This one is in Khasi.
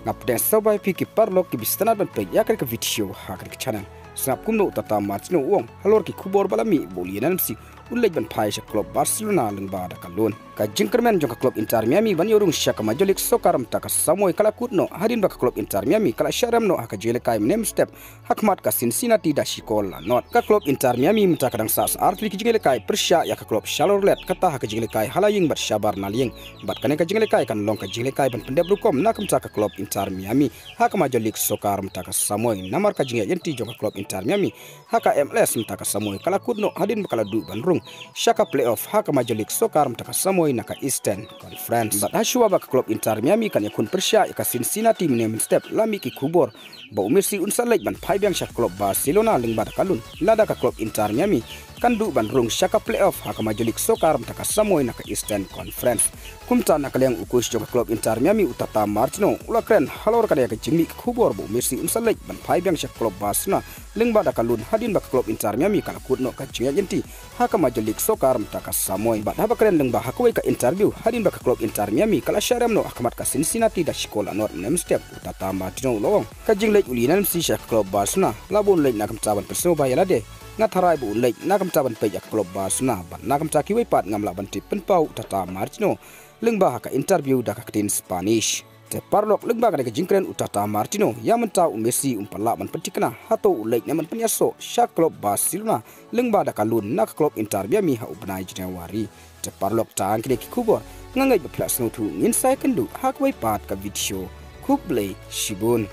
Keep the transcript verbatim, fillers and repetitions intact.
Nga pdiang sngewbha ïa phi ki paralok kiba sngewtynnat ban peit ïa kane ka video ha kane ka channel. Sngap kumno u Tata Martino u ong halor ki khubor ba la mih ba u Lionel Messi un leit ban phai sha klub Barcelona lyngba da ka loan. Ka jingkyrmen jong ka klub Inter Miami ban ïoh rung sha ka Major League Soccer mynta ka samoi ka la kut noh hadien ba ka klub Inter Miami ka la shah rem noh ha ka jingïalehkai mynne mynstep ha khmat ka Cincinnati da shi kol la nod. Ka klub Inter Miami mynta ka dang sah sa artylli ki jingïalehkai pyrshah ïa ka klub Charlotte, kata ha ka jingïalehkai ha la ïing bad shabar na la ïing. Bad kane ka jingïalehkai kan long ka jingïalehkai ban pyndep rukom na ka bynta ka klub Inter Miami ha ka Major League Soccer mynta ka samoi, namar ka jingïaid lynti jong ka klub Inter Miami ha ka M L S mynta ka samoi ka la kut noh hadien ba ka la duh ban rung sha ka playoff ha ka Major League Soccer mynta ka samoi na ka Eastern Conference. Bad ha shuwa ba ka klub Inter Miami kan ïakhun pyrshah ïa ka Cincinnati mynne mynstep, la mih ki khubor ba u Messi un sa leit ban phai biang sha ka klub Barcelona lyngba da ka loan, lada ka klub Inter Miami kan duh ban rung sha ka playoff ha ka Major League Soccer mynta ka samoi na ka Eastern Conference. Kumta na ka liang u coach jong ka klub Inter Miami u Tata Martino u la kren halor kane ka jingmih ka khubor ba u Messi un sa leit ban phai biang sha ka klub Barcelona lyngba da ka loan hadien ba ka klub Inter Miami ka la kut noh ka jingïaid lynti ha ka Major League Soccer mynta ka samoi. Bad haba kren lyngba ha kawei ka interview hadien ba ka klub Inter Miami ka la shah rem noh ha khmat ka Cincinnati da shi kol la nod mynne mynstep, u Tata Martino u la ong ka jingleit u Lionel Messi sha ka klub Barcelona la bun leit na ka bynta ban pynsngewbha ïa lade. Nga tharai ba un leit na ka bynta ban peit ïa ka klub Barcelona, bad na ka bynta kiwei pat ngam lah ban tip, pynpaw u Tata Martino lyngba ha ka interview da ka ktien Spanish. Te paralok, lyngba kane ka jingkren u Tata Martino, ïa mynta u Messi um pat lah ban pynthikna hato u leit ne em ban pynïasoh sha klub Barcelona lyngba da ka loan na ka klub Inter Miami ha u bnai January. Te paralok, tang kine ki khubor, nga ngeit ba phi la sngewthuh, ngin sa ïakynduh ha kawei pat ka video. Khublei shibun.